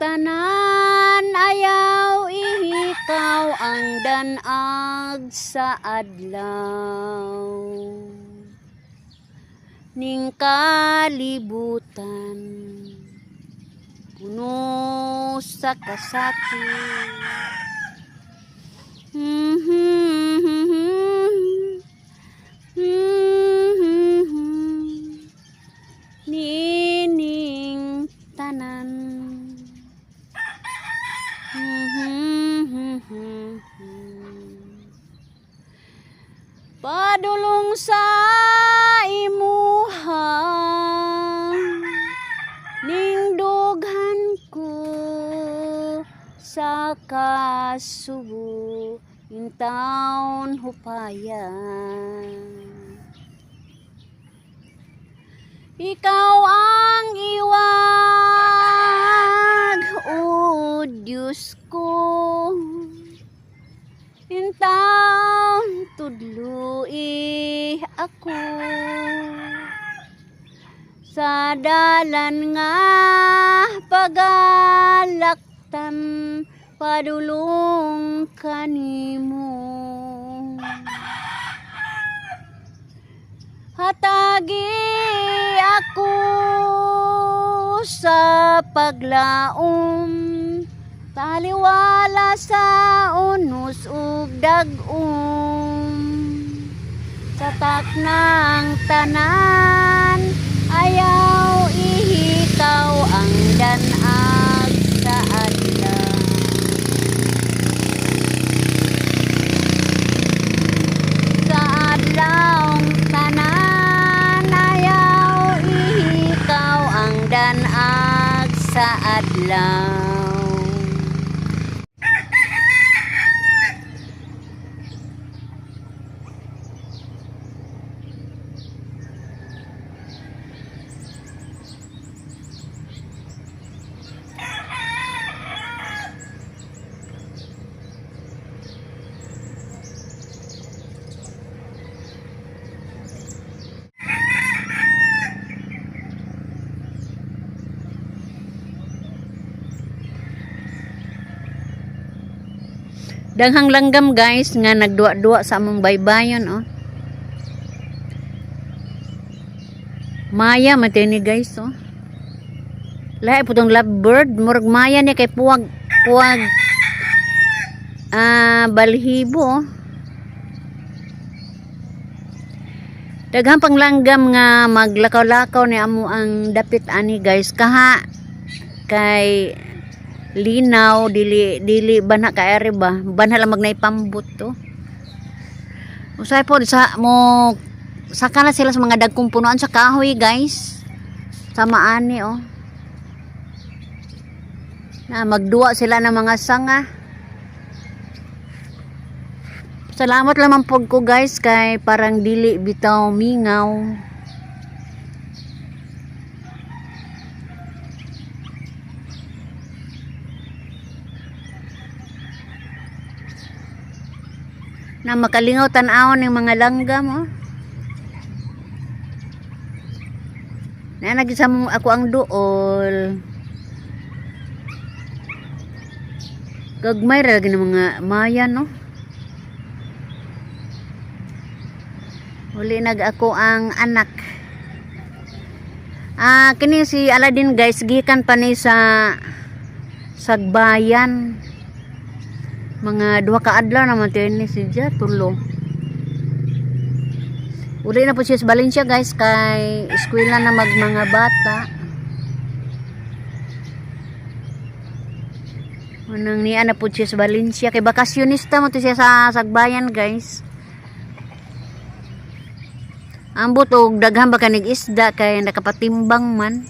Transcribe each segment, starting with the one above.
Tanan, ayaw ihikaw ang danag sa adlaw ning kalibutan, puno sa kasakit. Nining tanan. Padulong sa imuha ning dughan ko sa kasubo, intawon hupayan. Ikaw ang iwag, O Diyos ko. Intawon tudloi ako sa dalan nga pagalaktan padulong kanimo. Hatagi ako sa paglaom, taliwala sa unos ug dag-om. Sa taknang tanan, ayaw ihikaw ang danag sa adlaw. Sa adlawng tanan, ayaw ihikaw ang danag sa adlaw. Daghang langgam, guys, nga nagduwa-duwa sa among baybayon, oh. Maya man ni, guys, oh. Lahi po tong lovebird, murag maya ni kay puwag puwag balhibo, oh. Daghang panglanggam nga maglakaw-lakaw ni amo ang dapit ani, guys, kaha kay linaw, dili dili banha ka ere ba, banha lang magnaipambot to. Usay po sa mo saka na sila sa mga dagkong punuan sa kahoy, guys. Sama ani, oh, na magduwa sila ng mga sanga. Salamat lamang po ko, guys, kay parang dili bitaw mingaw na makalingaw tan-awon ng mga langgam, oh. Na nagisa mo ako ang duol. Gagmay ra lagi ng mga maya, no. Uli nag ako ang anak. Kini si Aladdin, guys, gikan pa ni sa Sagbayan. Mga 2 ka adlaw naman tayo ni si Ja, tulo. Uli na po siya sa Valencia, guys, kay eskwela na mag mga bata. Unang niya na po siya sa Valencia kay bakasyonista mo to siya sa Sagbayan, guys. Ambot og daghan ba kanig isda kay nakapatimbang man.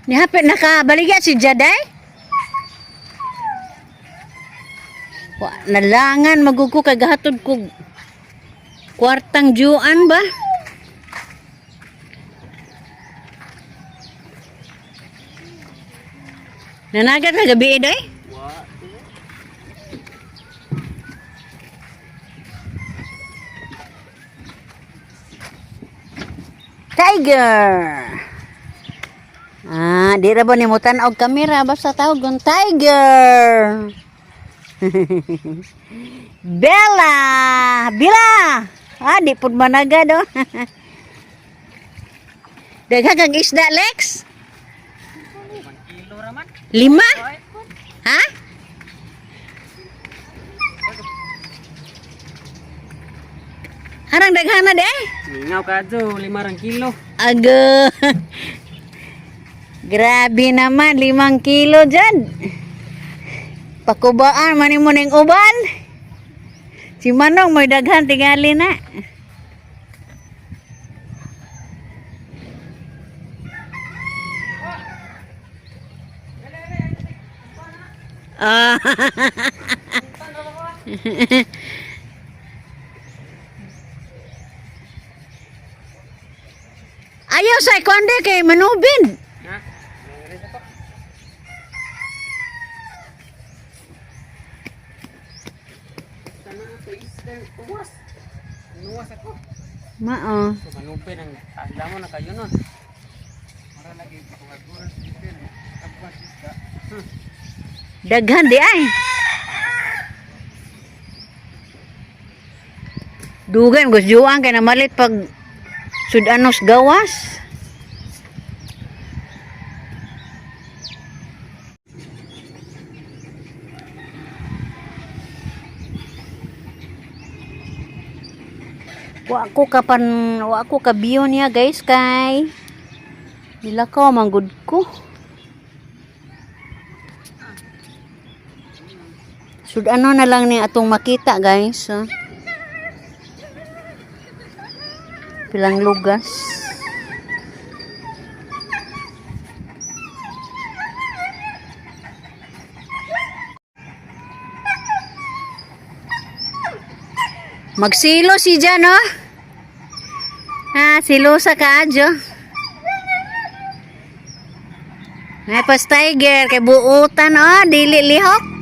Nihapit nakabaligya si Jaday? Wa, nalangan magugo kay gahatod ko kwartang juan ba? Nanagat ka gabi eh, day? Tiger! Ah, di ra ba ni mo tan-og kamera basta tawag kong tiger. Bella! Bila! Ah, di pud managad oh. Daghan kang isda, Lex? Kilo raman. 5? Ha? Arang daghan na de? Mingaw ka do, 5 kilo. Aga. Grabe naman, 5 kilo dyan. Pakubaan, manin mo ning uban. Si Manong, may daghan, tingali na. Ah. Ayaw sa ikonde kay manubin. Ha? Nangres ako. Sana ako isda uwas. Nuwas ako. Mao. So manupin ang alam mo na kayo nun. Para lagi pagaguras dito. Abwas isda. Daghan di ay. Dugan gusjuan kay namalit pag sudanos gawas. Wa ko kapan wa ko kabiyo niya, guys, kay nilakaw man gud ko. Sud ano na lang ni atong makita, guys. Oh. Pilang lugas. Magsilo si Jan, oh. Ah, silosa ka, adyo. May pas tiger, kay buutan, oh. Dili lihok.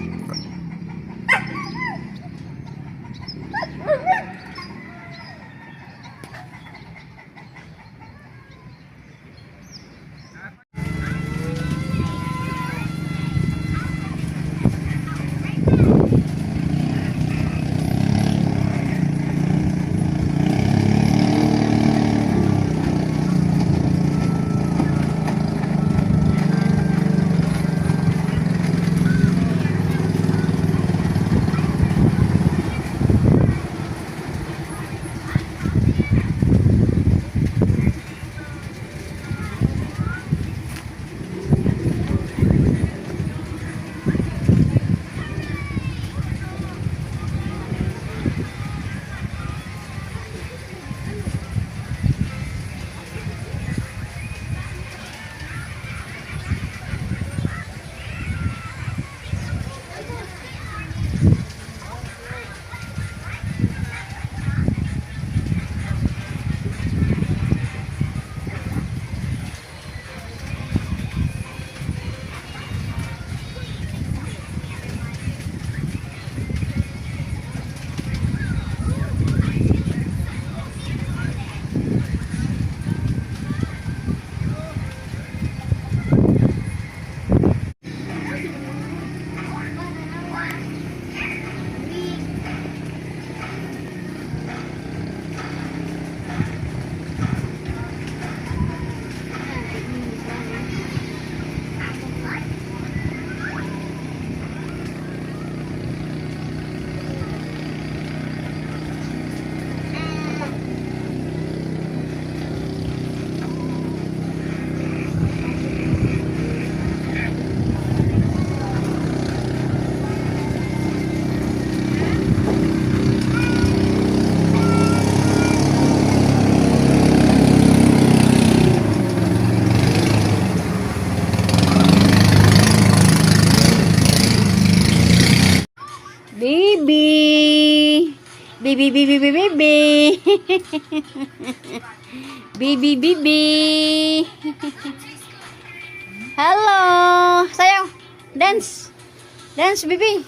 Baby. Baby, baby, baby, baby. Baby, baby. Hello. Sayaw. Dance. Dance, baby.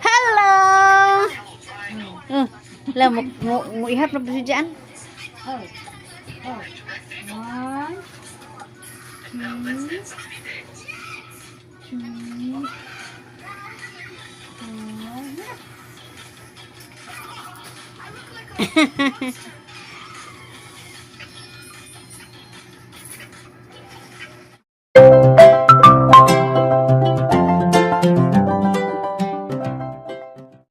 Hello. Oh, la mo mo, mo ihap na po siya dyan. Oh. Oh. One, two, three, four.